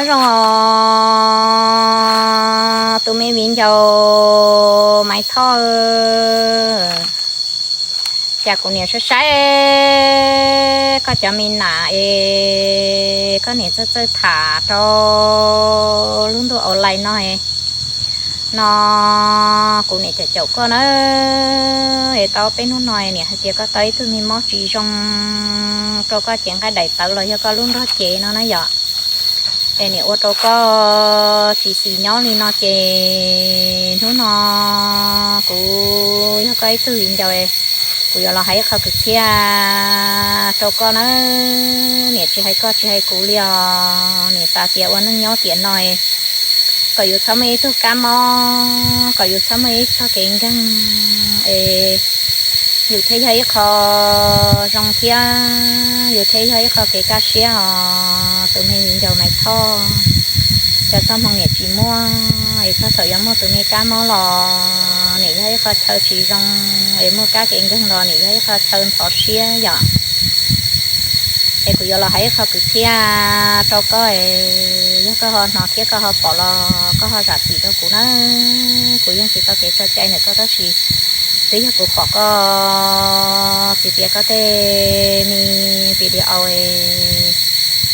Nyob zoo os tus me viv ncaus Maiv Thoj, cas kuv niam saib saib koj cov me nam es koj niam txawj txawj tham rau lub ntuj online no no, kuv niam caum caum koj na. Es tau peb hnub no niam hais tias koj tau ib tug me mob tsis zoo rau koj cev nqaij daim tawv los yog koj lub nrog cev no na yom. Es niam ua rau koj tsis xis nyob li no ces hnub no kuv yog koj ib tug viv ncaus, kuv yuav los hais ib qho kwv txhiaj rau koj na. Niam tsis hais koj tsis hais kuv li os, niam xav tias ua neej nyob tiam no kom yus txhob muaj ib tug kab mob, kom yus txhob muaj ib txoj kev nkeeg es yus thiaj yog ib qho zoo thiab yus thiaj yog ib qho kev kaj siab os tus me viv ncaus Maiv Thoj. Cas txoj hmoo niam tsis muaj es txog thaum yuav muaj tus me kab mob los niam yog ib qho chaw tsis zoo, es muaj kab kev nkeeg los niam yog ib qho chaw ntxhov siab yom. Es kuv yuav los hais ib qho kwv txhiaj rau koj, yog koj ho hnov thiab koj ho pom los koj ho zam txim rau kuv na. Kuv yeej tsis tau kev tso cai ntawm koj tab sis twb yog kuv pom koj piav piav koj tej me video es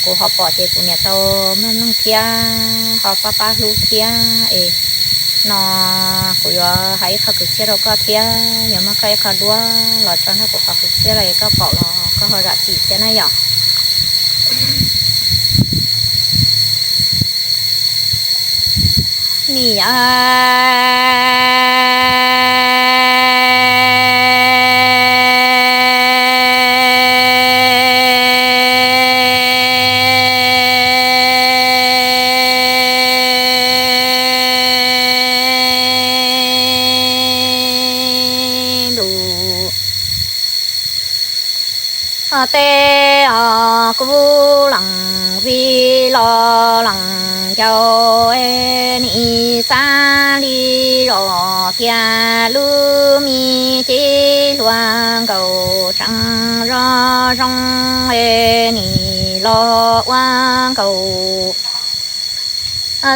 kuv ho pom ces kuv niam tau mloog mloog thiab ho pab pab hlub thiab es no kuv yuav hais ib qho kwv txhiaj rau koj thiab yuav muab koj ib qho duab los tso nrog kuv qhov kwv txhiaj los es koj pom los koj ho zam txim thiab na yom. Nim Tej os kuv lees vij los lees ncaus, nim xav li los tias lub me cev hluas nkaus tseem zoo zoo, nim los ua nkaus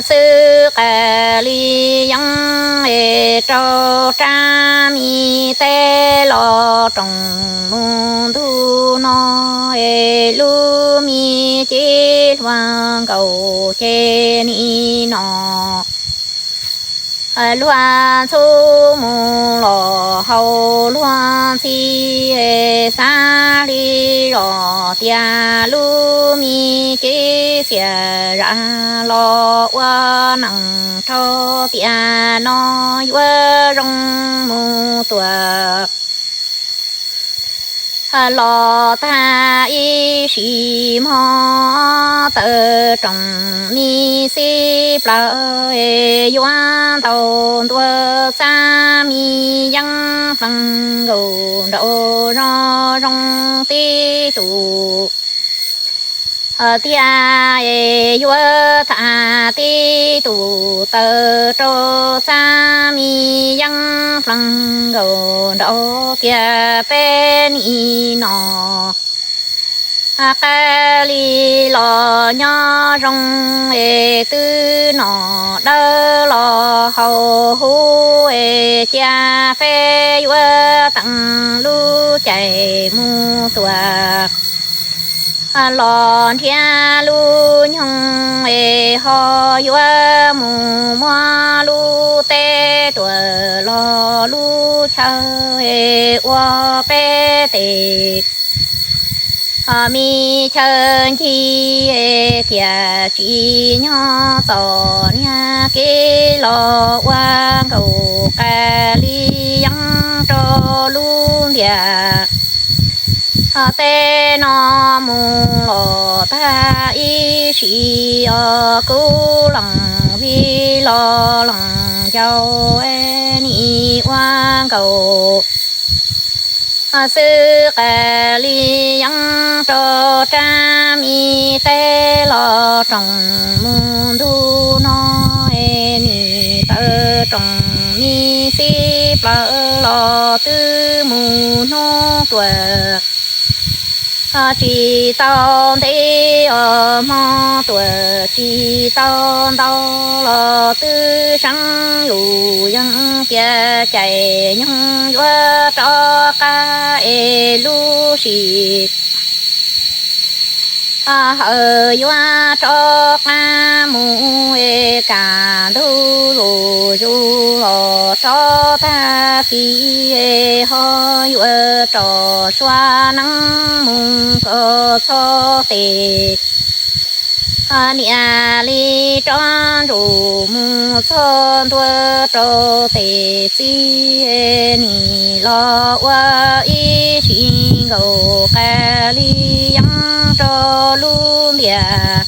xwb qas li yeeb es rau rab me teb los roos mus ntuj no es lub me cev hluas nkaus ces nim no luag ntxub mus los haus luag ntxhi, xav li los tias lub me cev txias zam los ua neej rau tiam no yuav zoo mus tuaj los tag ib sim mog. Tawm roos me xib plaws yuav ntaus ntua xab me yeeb flees nkaus nraum zoo zoo tib tug tiag es yuav tham tib tug taw rau xab me yeeb flees nkaus nraum kiag peb nim no qab li los nyob zoo es twb nom dawb los haus huv es cia peb yuav teem lub caij mus tuaj los nrhiav lub nyoog es ho yuav mus muab lub teb tuaj los lub chaw es ua peb tes me chaw ncig es tiam tsis nyob txom niag kev los ua nkaus qas li yeeb rau lub ntiaj teb no mus los tag ib sim os kuv lees vij los lees ncaus nim ua nkaus xwb qas li yeeb rau rab me teb los roos mus ntuj no es nim tawm roos me xib plaws los twb mus hnub tuaj Tsis tau ntev os hmo tuam tsis tau ntau los twb seeb yus yeej tias cais nyoog yuav rov qab es lub sij hawm yuav rov qab mus es kaj ntug zuj zus los rov tag kis es ho yuav rov sua neeb mus kom txog tes niam li rov ntsuj mus txog ntua rau tes txiv nim los ua ib sim nkaus qas li yeeb rau lub ntiaj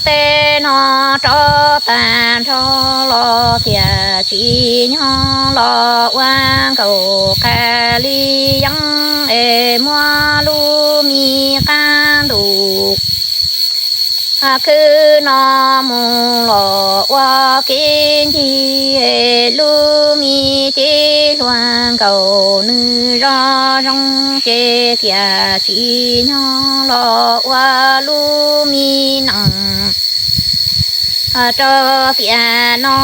teb no rov tag nrho los tiam sis nyog los ua nkaus qas li yeeb es muab lub me qab ntuj khwb no mus los ua kev ncig es lub me cev hluas nkaus nws zoo zoo ces tiam sis nyog los ua lub me nees rau tiam no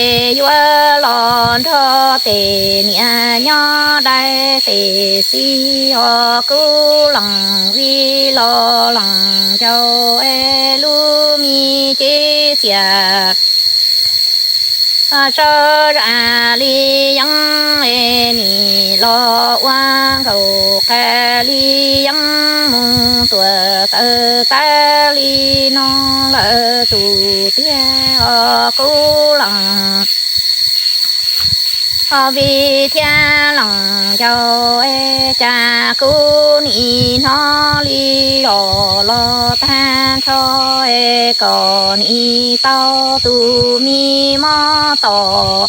es yuav los nrog tes niam nyob dai tes txiv os kuj lees vij los lees ncaus es lub me cev txias sawv zam li yeeb es nim los ua nkaus qas li yeeb mus tuam tawv tag li no lawm tus tiag os kuj lees vij thiab lees ncaus es cas kuv nim hnov li los los tag nrho es kom nim tau tus me mob tom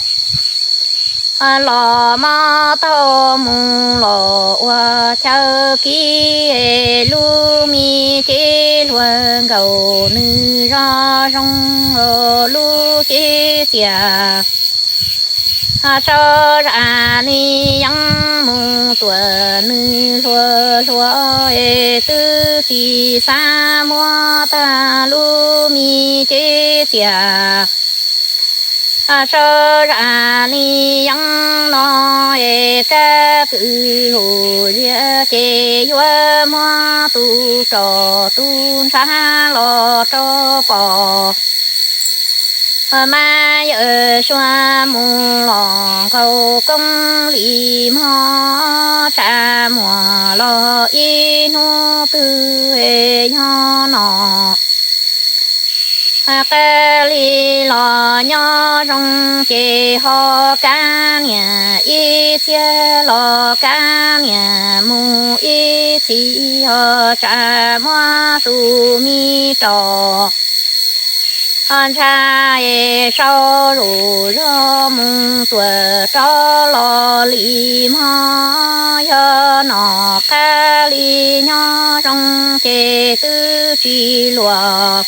los mob taug mus los ua chaw kib es lub me cev hluas nkaus nws zoo zoo lub cev txias sawv zam li yeeb mus tuam nws hluas hluas es twb tsis xav muab tag lub me cev txias sawv zam li yeeb no es kab kwv lus ziab ces yuav muab tus rog tus ntshav los rau pom mas yawm suav mus los nkaus koob li mog tsa muag los ib hnub twg yog no qab li los nyob zoo ces ho kab niam ib txhiab los kab niam mus ib txhis ho tsa muab tus me rog ho ntshav es sau zuj zog mus tuam rov los li mog yog no qab li nyob zoo ces twb tsis luag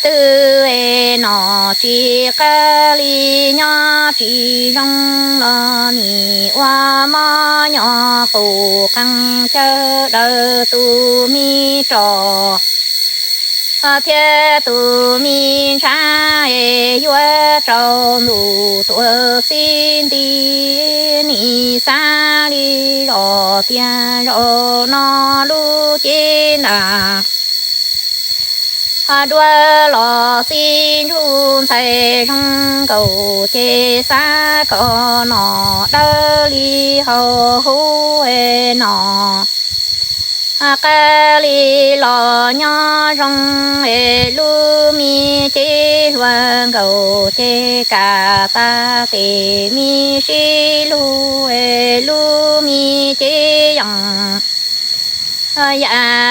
twb es no tsis qab li nyob tsis zoo los nim ua mob nyob qus qees chaw daws tus me rog thiab tus me ntshav es yuav rau ntuj tuam txij nti nim xav li los tiag zaum no lub cev ntas dua los xij ntsuj ntxhais zoo nkaus ces xav kom no dawb li hauv hub es no qab li los nyob zoo es lub me cev hluas nkaus ces kam tas tes me sib lug es lub me cev yees yam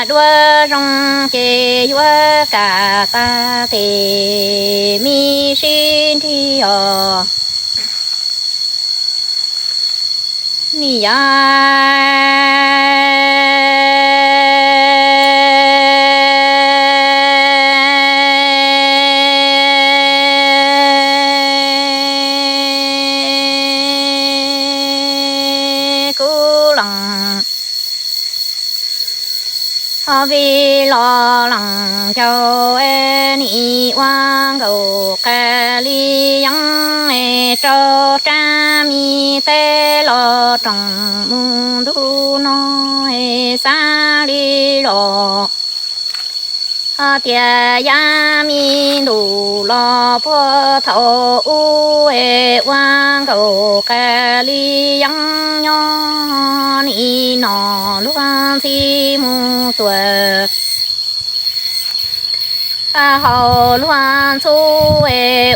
dua zoo ces yuav kam tas tes me sib nrig os. Ni yam kuv lees Vij los Loos Ncaus, nim ua nkaus qas li yeeb, rau rab mi teb los roos mus ntu no, xav li los tias yav mi ntus los puag thaum ub, ua nkaus qas li yeeb nyob nim no luag ntxhi mus tuaj hauv luag ntxhub,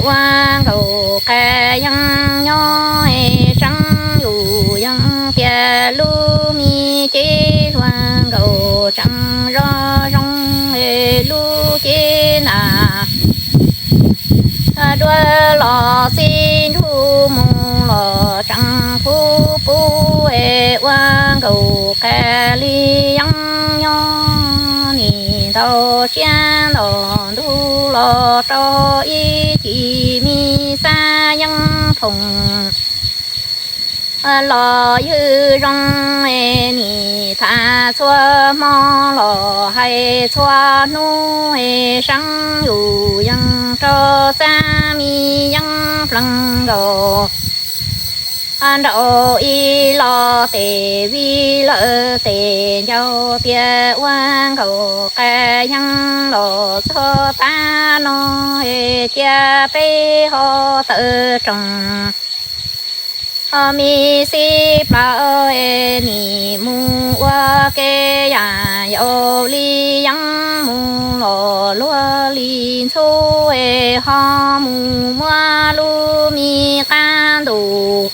ua nkaus qas yeeb nyob seeb yus yeej tias lub mi cev luag nkaus tseem zoo zoo, lub cev ntas duab los xib nrug mus los tseem pub pub, ua nkaus qas li yeeb nyob nim ntau siab ntau ntuj los rau ib cim mi xab yeeb phoom los ywg zoo, nim tham txhua hmo los hais txhua hnub, seeb yus yeej rau xab mi yeeb plees nkaus nraum ib los tes vij lawm tes ncaus tias ua nkaus qas yeeb los txog tag no, cia peb ho tawm roos ho mi xib plaws, nim mus ua ke yam yaus li yeeb mus los luag li ntxhub, ho mus muab lub mi qab ntus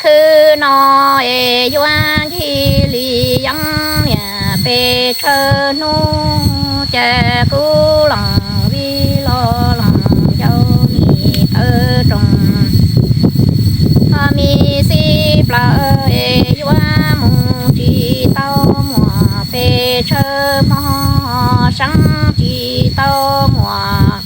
khwb no, es yuav ncig li yeeb niam pes tsawg hnub, cas kuv Loos Vij los Loos Ncaus nim tawm roos ho mi xib plaws, yuav mus tsis tau muaj pes tsawg hmo, seeb tsis tau muaj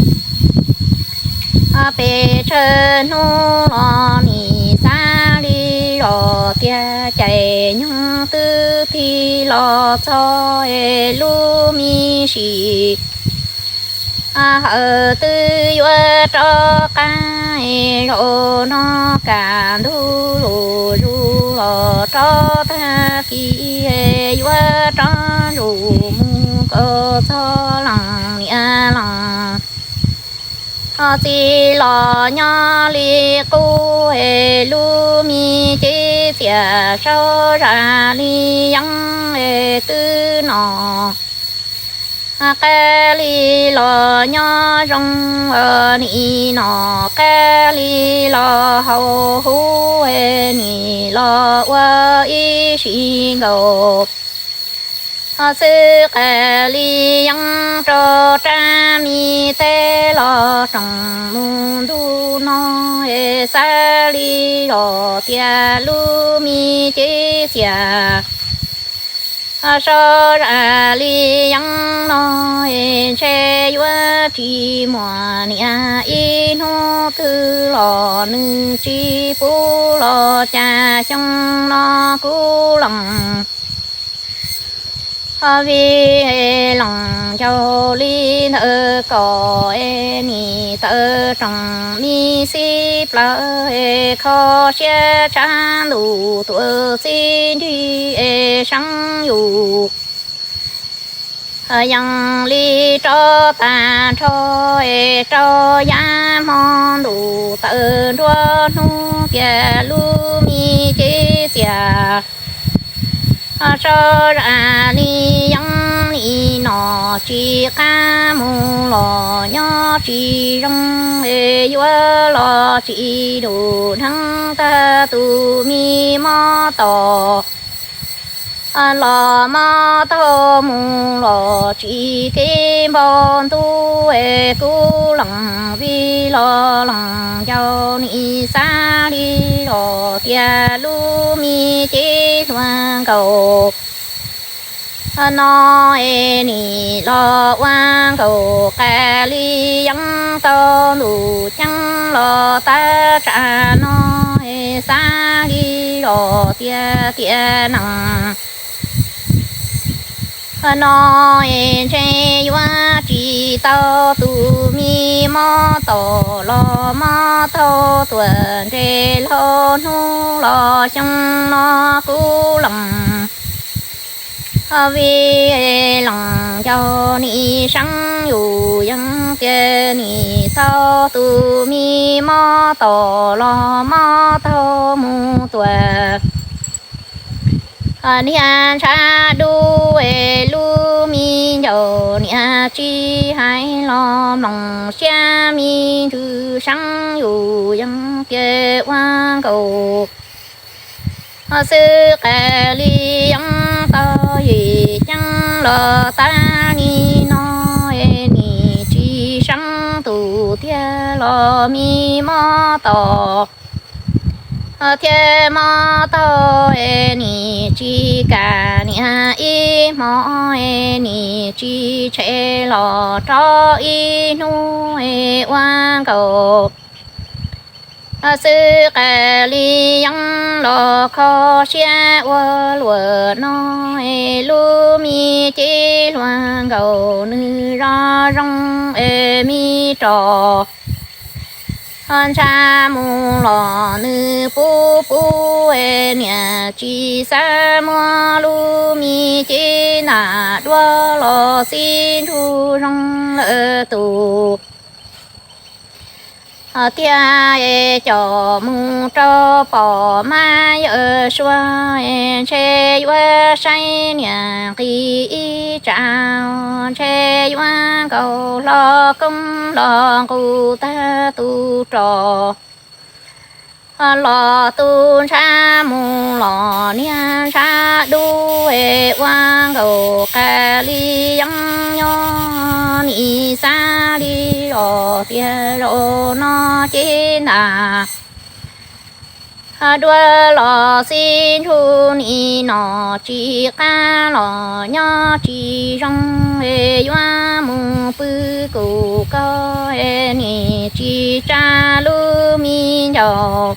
pes tsawg hnub los nim xav li los tias cais nyoog twb tig los txog, es lub mi sim hawm twb yuav rov qab, zaum no kam ntug lus zus los rov tag kis, yuav rov ntsuj mus kom txog Loos niam Loos ho txiv los nyob li qub, lub mi cev txias saub zam li yeeb, twb no qab li los nyob zoo, nim no qab li los haus huv, nim los ua ib sim nkaus ho xwb qas li yeeb rau rab mi teb los roos mus ntu no, xav li los tias lub mi cev txias saub zam li yeeb no, ntshe yuav tsis muaj niam ib hnub twg los nws tsis pub los cas xyoo no kuv Loos Vij Loos Ncaus li ntawd kom nim tawm roos mi xib plaws, kho siab tshaj ntuj tuaj xib nrig seeb yus yees li rov tag nrho, rau yav hmo ntuj tawm nruab hnub tias lub mi cev txias saub zam li yeeb nim no tsis qab mus los nyob tsis zoo, yuav los tsis dum dheev tag tus mi mob tos los mob taug mus los tsis kev npau ntuj, kuv Loos Vij los Loos Ncaus nim xav li los tias lub mi cev hluas nkaus no, nim los ua nkaus qas li yeeb tau ntuj ceeb los tab tsam no, xav li los tias tiam neej No es ntshe yuav tsis tau tus me mob tom los mob taug tuam ntses laug hnub los xyoo no kuv lees vij lees ncaus nim seeb yus yeej tias nim tau tus me mob tom los mob taug mus tuam niag ntshav dub es lub me ncaus niam tsis hais los mloog siab me ntws seeb yus yeej tias ua nkaus xwb qas li yeeb tau yim ceeb los tag li no es nim tsis seeb tus tiag los me mob tom thiab mob taug es nim tsis kam niam ib hmo es nim tsis tshem los rov ib hnub es ua nkaus xwb qas li yeeb los kho siab ua luam no es lub me cev hluas nkaus nws zoo zoo es me rog ntsha mus los nws pub pub es niam tsis xav muab lub me cev ntam duab los xib ntsug zoo lawm tus tiag es coj mus rau pom mab yawm suab es ntshe yuav saib niam nqis ib tsam ntshe yuav nkaus hlo koob los nqus tag tus rog los tus ntshav mus los niag ntshav dub es ua nkaus qas li yeeb nyob nim xav li os tiag zaum no cev ntam duab los xib ntsug nim no tsis qab los nyob tsis zoo es yuav mus pw kuv koj es nim tsis tsa lub me ncaus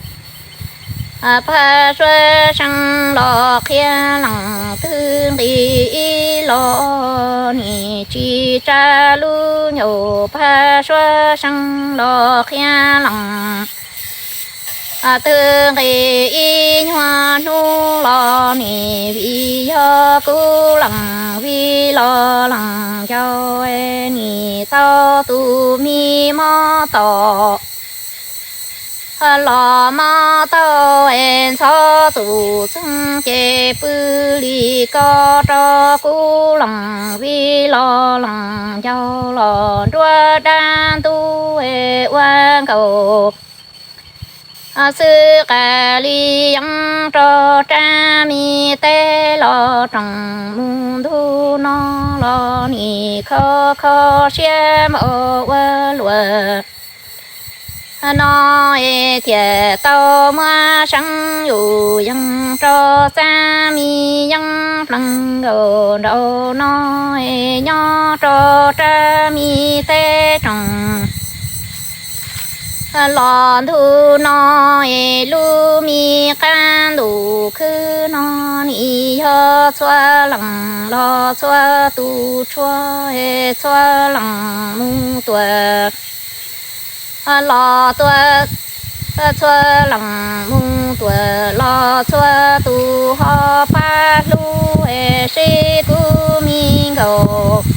pab suab seej los qhia lees twg nqis ib los nim tsis tsa lub ncaus pab suab seej los qhia lees twg nqis ib nyuag hnub los nim vim yog kuv lees vij los lees ncaus nim tau tus me mob tom los mob taug es ntxhov tus txeeg ces pw li ko rau kuv lees vij los lees ncaus los nruab dab ntub es ua nkaus xwb qas li yeeb rau rab me teb los roos mus ntug no los nim kho kho siab npaum ua luam no es thiaj tau muab seeb yus yeej rau xab me yeeb plees nkaus nraum no es nyob rau rab me teb roos los ntug no es lub me qab ntuj khwb no nim yog txhua lees los txhua tus tshuab es txhua lees mus tuam los tuam txhua lees mus tuam los txhua tus ho pab hlub es sib kub me nkaus